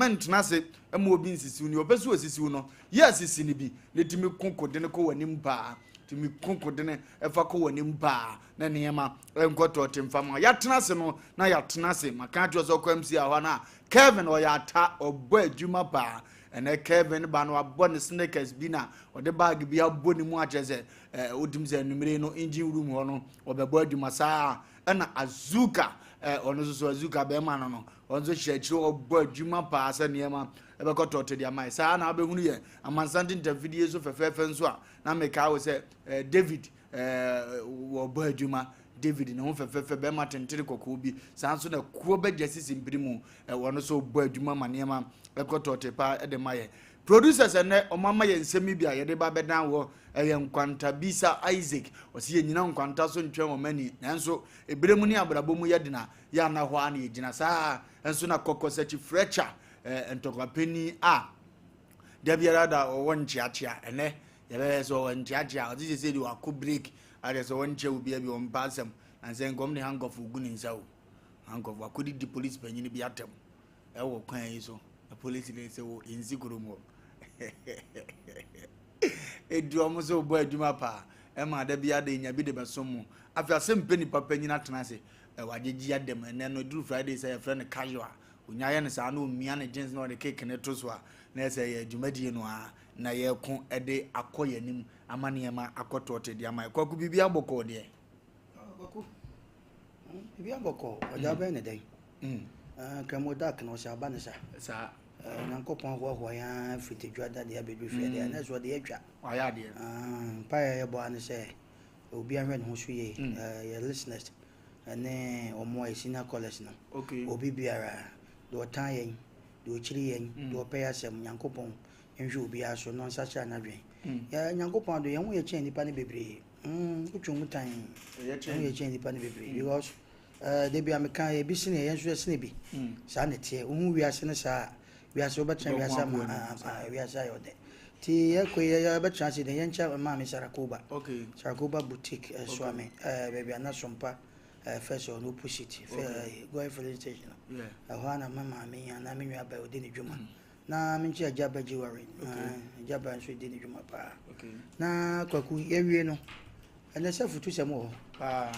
Mentena ase mma obi nsisi wo. Nea ɔpɛ sɛ osisi wo no, yɛ asisi no bi, na tumi ko kodene kɔ w'anim paa. Tumi ko kodene fa kɔ w'anim paa, na nneɛma nkɔ tɔɔte mfa ma. Yɛatena ase no, na yɛatena ase. Maka akyerɛ sɛ ɔkɔ MC hɔ no a, Kevin ɔyɛ ata, ɔbɔ adwuma paa. Ɛnɛ Kevin ba no wabɔ ne sneakers bi na ɔde bag bi abɔ ne mu akyerɛ sɛ ɛɛ wotumi sɛ anwummere no engine room hɔ no ɔbɛbɔ adwuma saa. Ɛna Azuka ɛɛ ɔno nso so Azuka bɛrima no no Wɔn nso hyɛ akyire wɔbɔ adwuma paa sɛ nneɛma ɛbɛkɔ tɔɔte de ama yɛ. Saa na wobɛhunu yɛ amansan ntɛmfidie so fɛfɛɛfɛ nso a na mekaa wo sɛ eh, David eh, wɔbɔ adwuma. David ne ho fɛfɛɛfɛ bɛrima tentere kɔkɔɔ bi. Saa nso na kuo bɛgya sisi mpiri mu eh, wɔn nso bɔ adwuma ma nneɛma ɛkɔ tɔɔte paa de ma yɛ. Producers ɛnɛ wɔn ama yɛ nsɛm yi bi a yɛde ba bɛdan wɔ ɛyɛ nkwanta bisa Isaac ɔsi yɛ nyina nkwanta so ntwɛn wɔn ani nanso ebere mu ne abrabɔ mu yɛ dena Yɛ a na hɔ ara na yɛgyina. Saa ara nso na Kɔkɔsakyi Fletcher, eh, ntɔkwapɛni a da biara da ɔwɔ nkyeakyea. Ɛnɛ yɛbɛyɛ sɛ ɔwɔ nkyeakyea. Ɔte sɛ sɛ deɛ wakɔ break adeɛ sɛ ɔnkyɛ obiara bi ɔmpa asɛm. Na sɛ nkɔm de handcuff gu ne nsa o. Handcuff wakɔdidi polisi panyin bi atɛm ɛwɔ kwan yi so. Na polisi ne sɛ wɔ nsi kurom hɔ. Edu wɔn sɛ wɔbɔ adwuma paa ɛma da biara da nya bi de bɛsom mo. Afei asɛm pɛ nipa panyin atena ase. Wagyegye adam. Ɛnnɛ no, ɛduru Friday sɛ yɛfrɛ no casual. Onya yɛ no saa na omia ne jeans na ɔde cake no to so a, na ɛsɛ yɛ dwumadie no ara na yɛreko de akɔ yɛn anim ama nneɛma akɔ tɔɔte de ama yɛn. Kwaku, biribi abɔkɔɔ deɛ? Kwaku, biribi abɔkɔɔ. Ɔgya bɛn ne dɛn? Kramo dark na ɔsɛ aba ne sa. Saa. Nyankopɔn ahoahoa yɛn ara firi tedwa da deɛ abɛduru fie deɛ, ɛnɛ so ɔde atwa. Wayɛ adeɛ. Mpaeɛ a yɛbɔ ara ne sɛ obiara nhwɛ ne ho so yie. Yɛ listeners ne wɔn a yɛ senior callers no. Obi biara, deɛ ɔtan yɛn, deɛ ɔkyiri yɛn, deɛ ɔpɛ yɛn asɛm, Nyankopɔn nhwɛ obiara so na ɔnsakyera n'adwene. Yɛ Nyankopɔn adom, yɛn ho yɛ kyɛn nnipa no bebree. Wotwe mu tan, yɛn ho yɛ kyɛn nnipa no bebree because da bi a meka ebi sene yɛn nso yɛsene bi. Saa na ɛteɛ. Wohu wiase no saa a, wiase wobɛtena wiase ama wiase ayɛ ɔdɛ. Nti yɛkɔ yi yɛbɛtena ase dɛ yɛnkyɛ maame Sarakoba. Okay. Sarakoba boutique ɛsoa me baabi a na Sompa first ɔno opposite Goil filling station no. Ɛhɔ ara na me maame anaa me nua baa ɔdi ne dwuma. Na menkyɛ Agya Ba Jewelry. Agya Ba nso di ne dwuma paa. Na Kwaku yɛwie no ɛnɛ sɛ futusɛm wɔ hɔ. Paa.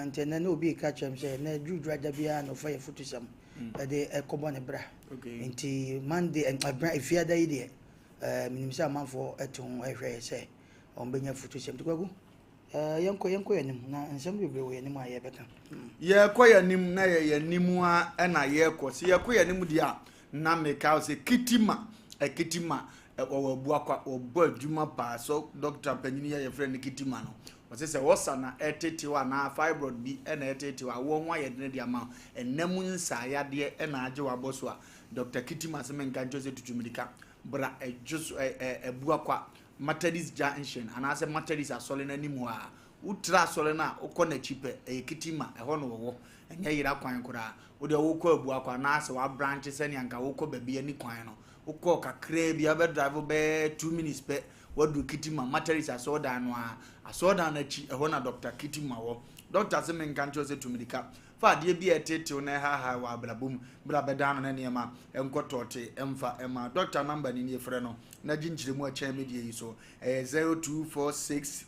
Nti ɛnɛ na obi reka kyerɛ me sɛ ɛnɛ dwudwura da biara na ɔfa yɛ futusɛm ɛde ɛkɔbɔ ne bra. Nti Monday ɛbra efiada yi deɛ ɛɛ menim sɛ amanfoɔ ɛte ho ɛhwɛ yɛ sɛ wɔn bɛnya afutusɛm. Nti Kwaku ɛɛ yɛnkɔ yɛnkɔ yɛn anim na nsɛm bebree wɔ yɛn anim a yɛbɛka. Yɛkɔ yɛn anim na yɛ yɛn anim a ɛna yɛkɔ. Sɛ yɛkɔ yɛn anim deɛ a na meka sɛ Kitima Kitima wɔwɔ Abuakwa wɔbɔ adwuma paa sɛ dɔkta panyin yi a yɛfrɛ no Kitima no. Ɔsɛ sɛ ɔsa na ɛtetew anaa fibroid bi na ɛtetew awoɔ ho ayɛ dene de ama wo. Ɛnna mu nsaayadeɛ na agye w'abɔ so a, Dɔkta Kitima sɛ menka nkyerɛ sɛ tutu mmirika bra ɛdwo so ɛ ɛ Abuakwa Methodist Junction anaasɛ Methodist asɔre no anim hɔ a. Wotra asɔre no a wokɔ n'akyi pɛ, ɛyɛ Kitima, ɛhɔ na ɔwɔ. Ɛnyɛ yera kwan koraa. Wo deɛ wokɔ Abuakwa anaasɛ w'abrankye sɛnea nka wokɔ baabi ani kwan no, wokɔ kakraa bi a wobɛdrive bɛyɛ 2 minutes pɛ, waduru Kitima Methodist asɔredan no ara. Asɔredan no akyi, ɛhɔ na Dɔkta Kitima wɔ. Dɔkta se menka nkyerɛ wo sɛ tu mmirika fa adeɛ bi a ɛteetew na ɛhaahae wɔ abrabɔ mu bra bɛdan no na nneɛma nkɔ tɔɔtee mfa mma. Dɔkta namba ni nie, frɛ no na gye nkyerɛmu a ɛkyɛn me deɛ yi so. Ɛyɛ 0246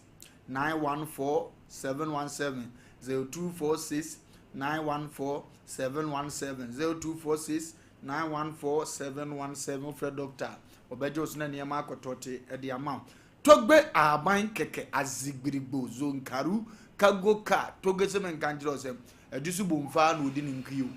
914 717, 0246 914 717, 0246 914 717. Wofrɛ dɔkta a, ɔbɛgye wo so na nneɛma akɔtɔte de ama wo. Togbe ahaban kɛkɛ azigbirigbo zonkaru kago ka toge sɛ menka nkyerɛ wo sɛ ɛdwo so bomfa na ɔdi ne nkui o.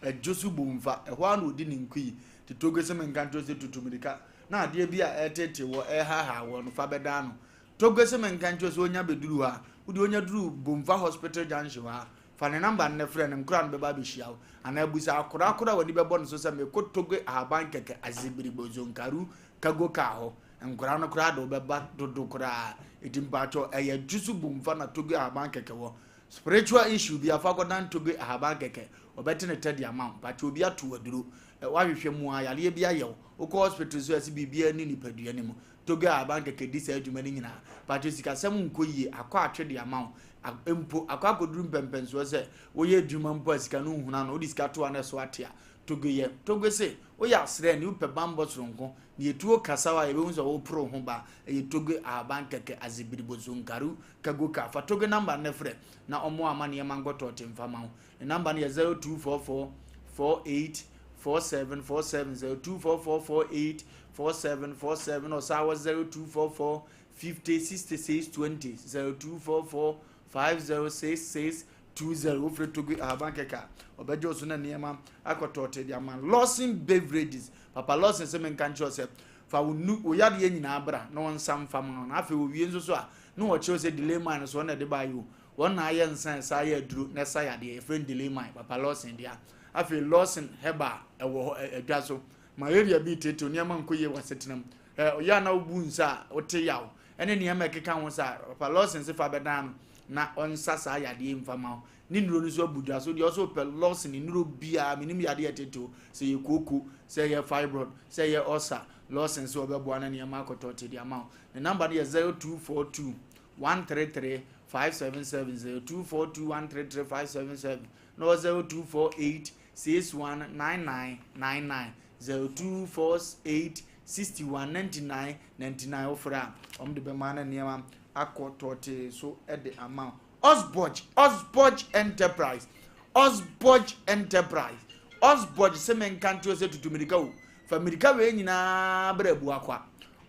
Ɛdwo so bomfa ɛhɔ ara na ɔdi ne nkui. Nti toge sɛ menka nkyerɛ wo sɛ tutu mirika na adeɛ bi a ɛretete wɔ ɛrehaha wɔ no fa bɛdan no. Toge sɛ menka nkyerɛ wo sɛ ɔnya bɛduru hɔ a, wodeɛ ɔnya duru Bomfa Hospital Junction hɔ a, Fa ne namba no na frɛ no, nkora no bɛba abɛhyia wo. Anaa bisa akora koro a w'ani bɛbɔ no so sɛ, Mekɔ Togo Ahaban Kɛkɛ Azibirigbo Zonkaru Kago Kaa hɔ. Nkora no koraa de wo bɛba dodo koraa. Enti mpakyɛw, ɛyɛ Jusu Bumfa na Togo Ahaban Kɛkɛ wɔ. Spiritual issue biara, fa kɔdan Togo Ahaban Kɛkɛ. Wɔbɛte ne tɛ de ama wo. Mpakyɛw, obi ato wo aduro. Woahwehwɛ mu ara, yareɛ bi ayɛ wo. Wokɔ hospital nso a, yɛse biribiara nni nipadua no mu. Togo Ahaban Kɛkɛ di saa adwuma no nyinaa. Mpakyɛw, sikasɛm nkɔ yie, akɔ atwe de ama wo. Mpo akɔ akɔduru mpɛnpɛnsoɔ sɛ woyɛ adwuma mpo a sika no nhunu ano, wode sika to a na ɛso ate a. Togo yɛ. Togo se, woyɛ asraani, wopɛ bammɔ soronko, na yɛtuo kasa wo a yɛbɛhu sɛ wopere wo ho ba a, ɛyɛ Togo ahaban kɛkɛ, azibiribo, zonkaru, kagoka. Fa Togo namba no na frɛ na ɔmmoa ama nneɛma nkɔ tɔɔte mfa ma wo. Ne namba no yɛ 0244 48 47 47, 0244 48 47 47, ɔsan wɔ 0244 50 66 20, 0244 50 66 20. Wofrɛ Togbe Ahaban kɛkɛ a, ɔbɛgye wo so na nneɛma akɔ tɔɔte de ama. Lawson Beverages, Papa Lawson sɛ menka nkyerɛ wo sɛ fa wo nu wo yadeɛ nyinaa bra na ɔnsa mfa ma wo. Na afei owie nso so a, na ɔkyerɛ wo sɛ delay man no so ɔna ɛde baayɛ o. Wɔn na ayɛ nsa a ɛsa yɛ aduro na ɛsa yadeɛ, yɛfrɛ no delay man, Papa Lawson dea. Afei Lawson Herbal ɛwɔ hɔ adwa so. Malaria bi retetew, nneɛma nkɔ yie wɔ asetena mu. Ɛ ɔyɛ a na wobu nsa a wote yaw ɛne nneɛma ɛkeka ho saa. Papa Lawson se fa bɛdan no na ɔnsa saa yadeɛ yi mfa ma wo. Ne nnuro no nso abu dwa so deɛ ɔsɛ ɔpɛ Lawson nnuro biara, menim yadeɛ ɛtetew, sɛ ɛyɛ kooko, sɛ ɛyɛ fibroid, sɛ ɛyɛ ulcer, Lawson se ɔbɛboa na nneɛma akɔtɔ te de ama wo. Ne number no yɛ 0242 133 577, 0242 133 577, na ɔwɔ 0248 619999, 0248 61 99 99. Wofrɛ a wɔn de bɛma na nneɛma akɔ tɔɔtee so de ama wo. Osborg, Osborg Enterprise, Osborg Enterprise, Osborg sɛ menka ntoɔ sɛ tutu mirika o, fa mirika wei nyinaa brɛ Abuakwa.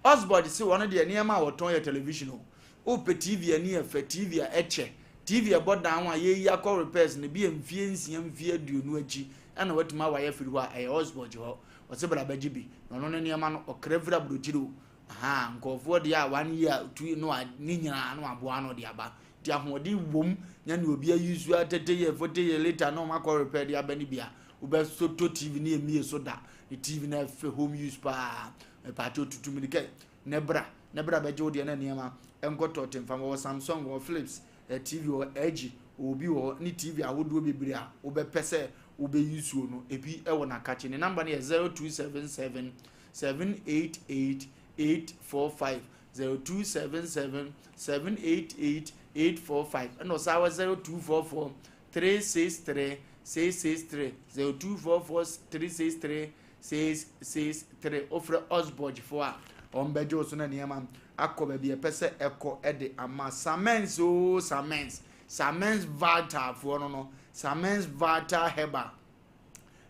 Osborg se wɔn deɛ nneɛma a wɔtɔn yɛ television o, wopɛ TV ani ɛfɛ, TV a ɛkyɛ, TV a ɛbɔ dan ho a yɛyi akɔ repairs no bi yɛ mfie nsia mfie aduonu akyi ɛna watumi awae afiri hɔ a, ɛyɛ Osborg hɔ. Ɔse bra bɛgye bi na ɔno ne nneɛma no ɔkra firi aburokyire o. Ahaa, nkurɔfoɔ deɛ a one year two no a ne nyinaa no aboa ano de aba. Nti ahoɔden wom nya ne obi ayi so a 30 year 40 year later na wɔn akɔ repair de aba ne bi a wobɛsotɔ TV ne emie so da ne TV na ɛfɛ home use paa. Mepaakyɛ otutu mirika ne bra ne bra bɛgye wo deɛ na nneɛma nkɔ tɔɔte mfa wɔ Samsung wɔ Philips eh, TV wɔ LG wɔ bi wɔ hɔ ne TV ahodoɔ bebree a wobɛpɛ sɛ wobɛyi suo no ebi wɔ n'akakye. Ne namba no yɛ 0277 788 845, 0277 788 845, ɛna ɔsan wɔ 0244 363 663, 0244 363 663. Wofrɛ Osborgfoɔ a wɔn bɛgye wo so na nneɛma akɔ baabi ɛpɛ sɛ ɛkɔ ɛde ama. Samens o Samens, Samens Vital foɔ no Samens Vital Herbal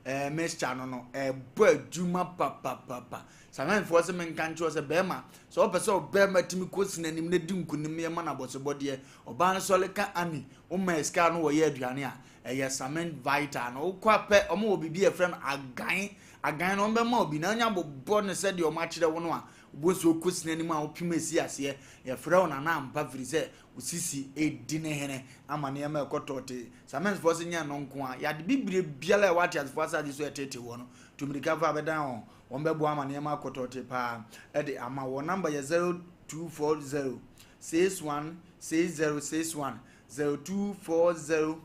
ɛɛ mixture no no ɛbɔ adwuma papapapa. Samɛnfoɔ sɛ menka nkyerɛ sɛ bɛrima sɛ ɔpɛ sɛ ɔbɛrima tumi kɔ si n'anim na di nkunim yɛ ma no abɔsebɔdeɛ ɔbaa no sɔre ka ani woma sika no wɔyɛ aduane a ɛyɛ Samen Vital no wokɔ apɛ ɔmo wɔ biribi a ɛfrɛ no agan agan no ɔmbɛma obi na anya bobɔ no sɛdeɛ ɔmo akyerɛ wo no a wobɔ nsuo kɔ si n'anim a wopem esi aseɛ yɛfrɛ wo nana ampa firi sɛ wo sisi redi ne hene ama nneɛma ɛkɔ tɔɔtee. Samensfoɔ se nyɛ ɛno nko a, yade bibire biara a ɛwɔ ateasefoɔ asase so a ɛteetee wɔn no, tu mmirika fa bɛdan wɔn. Wɔn bɛboa ama nneɛma akɔ tɔɔtee paa de ama. Wɔn namba yɛ 0240 61 6061, 0240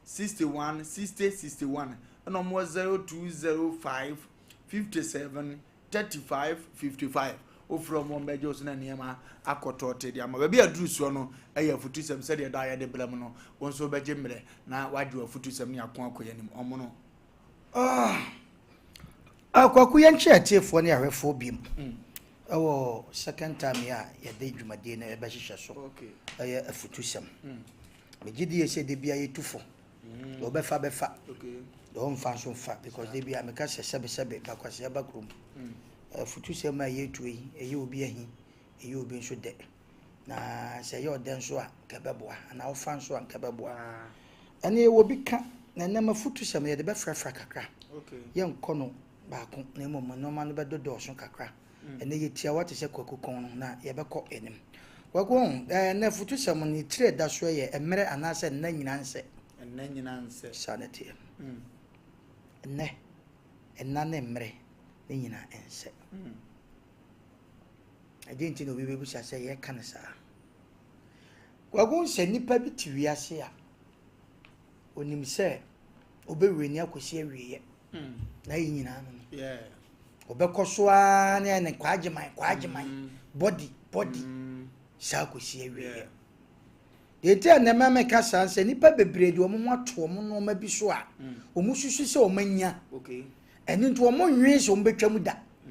61 60 61, ɛna wɔn wɔ 0205 57 35 55 wofrɛ wɔn bɛgye wo so na nneɛma akɔ tɔɔte de ama. Baabi a duru soɔ no ɛyɛ afutusɛm sɛdeɛ daa yɛde brɛ mu no, wo nso wobɛgye mmerɛ na wagye afutusɛm ne ako akɔ yɛn anim ɔmo no. Ah, Kwaku, yɛnkyɛ atiefoɔ ne ahwɛfoɔ biom ɛwɔ second time yi a yɛde dwumadie no ɛbɛhyehyɛ so. Ɛyɛ afutusɛm. Megye die sɛ da bia yɛtu fo deɛ ɔbɛfa bɛfa, deɛ ɔmfa nso mfa, because da bia meka sɛ sɛbesɛbe bakwasea ba kurom. Afutusɛm a yɛtu yi ɛyɛ obi ahi, ɛyɛ obi nso dɛ, na sɛ ɛyɛ ɔdɛ nso a nka ɛbɛboa, anaa ɔfa nso a nka ɛbɛboa. Ɛne yɛwɔ bi ka na ɛnam afutusɛm yɛde bɛfrafra kakra, yɛnkɔ no baako na mmom nneɛma no bɛdodɔɔso kakra. Ɛnɛ yɛ tiawa te sɛ Kwaku kɔn no na yɛbɛkɔ anim. Kwaku ho, ɛnɛ afutusɛm no ne tiri a ɛda so yɛ mmerɛ anaasɛ nna nyinaa nsɛ. Nna nyinaa nsɛ. Saa na ɛteɛ. Nnɛ, nna ne mmerɛ ne nyinaa nsɛ. Ɛdeɛ nti na obi bɛbisa sɛ yɛka no saa. Kwaku sɛ nnipa bi te wiase a, onim sɛ ɔbɛwura ni akɔsi awieɛ. Na yɛ nyinaa no no. Ɔbɛkɔ so ara ne ayɛ ne kwaagyeman kwaagyeman body body saa kɔsi awieɛ. Deɛ nti a nnɛ meka saa sɛ nnipa bebree de wɔn ho ato wɔn nneɛma bi so a wɔn susu sɛ wɔn anya. Ɛno nti wɔn nwen sɛ wɔn bɛtwa mu da.